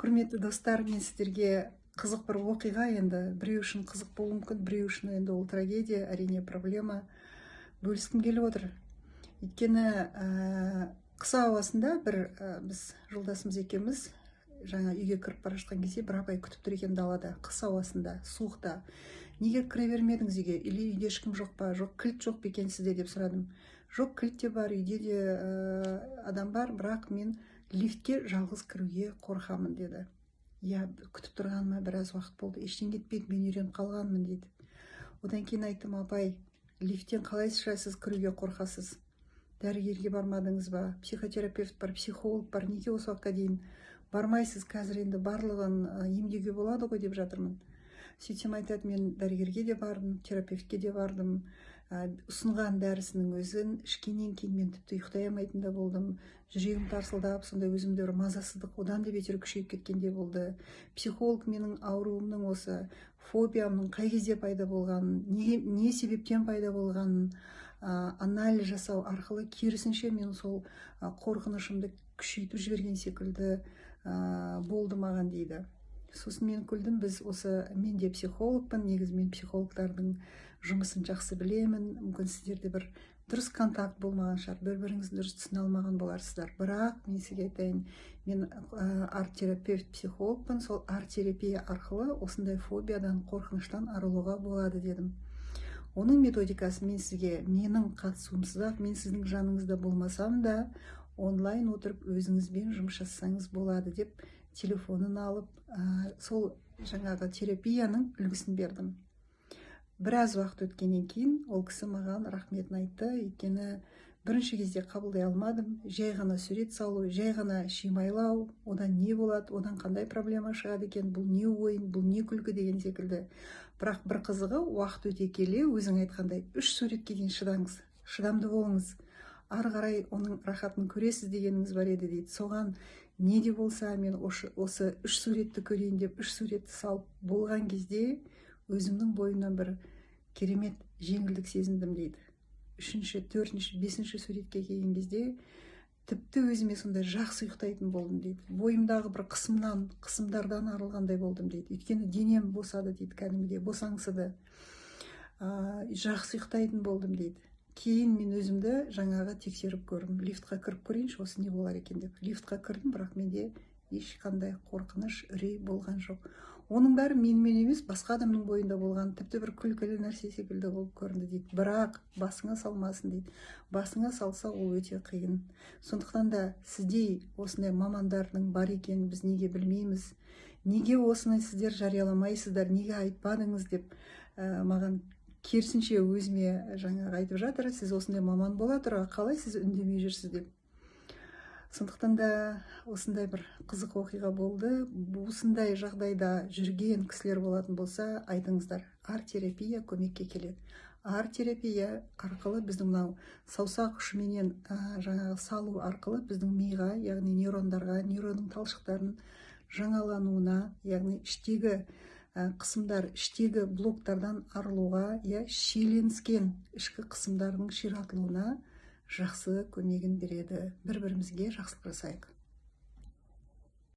Құрметті достар, мен сіздерге қызық бір оқиға, енді біреу үшін қызық болуы мүмкін, біреу үшін енді ол трагедия, әрине, проблема, бөліскім келіп отыр. Өйткені қыс ауасында бір біз жолдасымыз екеуміз жаңа үйге кіріп бара жатқан кезде бір апай күтіп тұр екен далада, қыс ауасында, суықта. «Неге кіре бермедіңіз үйге, или үйде ешкім жоқ па, жоқ, кілт жоқ па екен сізде?» – деп сұрадым. «Жоқ, кілт те бар, үйде де адам бар, бірақ мен лифтке жалғыз кіруге қорқамын», – деді. «Иә, күтіп тұрғаныма біраз уақыт болды, ештеңе етпейді, мен үйреніп қалғанмын», – дейді. Одан кейін айттым: «Апай, лифттен қалайша сіз кіруге қорқасыз? Дәрігерге бармадыңыз ба? Психотерапевт бар, психолог бар, неге осы уақытқа дейін бармайсыз? Қазір енді барлығын емдеуге болады ғой», – деп жатырмын. Сөйтсем айтады: «Мен дәрігерге де бардым, терапевтке де бардым. Ұсынған дәрісінің өзін ішкеннен кейін мен тіпті ұйықтай алмайтын да болдым, жүрегім тарсылдап, сондай өзімде бір мазасыздық одан да бетер күшейіп кеткендей болды. Психолог менің ауруымның, осы фобиямның қай кезде пайда болғанын, неге, не себептен пайда болғанын анализ жасау арқылы керісінше мен сол қорқынышымды күшейтіп жіберген секілді болды маған», – дейді. Сосын мен күлдім. Біз осы, мен де психологпын негізі, мен психологтардың жұмысын жақсы білемін. Мүмкін, сіздерде бір дұрыс контакт болмаған шығар, бір біріңізді дұрыс түсіне алмаған боларсыздар. Бірақ мен сізге айтайын, мен арт терапевт психологпын, сол арт терапия арқылы осындай фобиядан, қорқыныштан арылуға болады дедім. Оның методикасын мен сізге менің қатысуымсыз ақ, мен сіздің жаныңызда болмасам да, онлайн отырып өзіңізбен жұмыс жасасаңыз болады деп, телефонын алып, сол жаңағы терапияның үлгісін бердім. Біраз уақыт өткеннен кейін ол кісі маған рахметін айтты, өйткені бірінші кезде қабылдай алмадым, жай ғана сурет салу, жай ғана шимайлау, одан не болады, одан қандай проблема шығады екен, бұл не ойын, бұл не күлкі деген секілді. Бірақ бір қызығы, уақыт өте келе, өзің айтқандай, үш суретке дейін шыдаңыз, шыдамды болыңыз, ары қарай оның рахатын көресіз дегеніңіз бар еді дейді. Соған не де болса мен осы үш суретті көрейін деп, үш суретті салып болған кезде өзімнің бойымнан бір керемет жеңілдік сезіндім дейді. Үшінші, төртінші, бесінші суретке келген кезде тіпті өзіме сондай жақсы ұйықтайтын болдым дейді. Бойымдағы бір қысымнан, қысымдардан арылғандай болдым дейді, өйткені денем босады дейді, кәдімгідей босаңсыды, жақсы ұйықтайтын болдым дейді. Кейін мен өзімді жаңағы тексеріп көрдім, лифтқа кіріп көрейінші, осы не болар екен деп. Лифтқа кірдім, бірақ менде ешқандай қорқыныш, үрей болған жоқ. Оның бәрі менімен емес, басқа адамның бойында болған, тіпті бір күлкілі нәрсе секілді болып көрінді дейді. Бірақ басыңа салмасын дейді, басыңа салса, ол өте қиын. Сондықтан да сіздей осындай мамандардың бар екенін біз неге білмейміз, неге осыны сіздер жарияламайсыздар, неге айтпадыңыз деп маған керісінше өзіме жаңағы айтып жатыр: «Сіз осындай маман бола тұра қалай сіз үндемей жүрсіз?» – деп. Сондықтан да осындай бір қызық оқиға болды. Осындай жағдайда жүрген кісілер болатын болса, айтыңыздар, арт терапия көмекке келеді. Арт терапия арқылы біздің мынау саусақ ұшыменен жаңағы салу арқылы біздің миға, яғни нейрондарға, нейронның талшықтарын жаңалануына, яғни іштегі қысымдар, іштегі блоктардан арылуға, иә, шиеленіскен ішкі қысымдардың ширатылуына жақсы көмегін береді. Бір бірімізге жақсылық жасайық.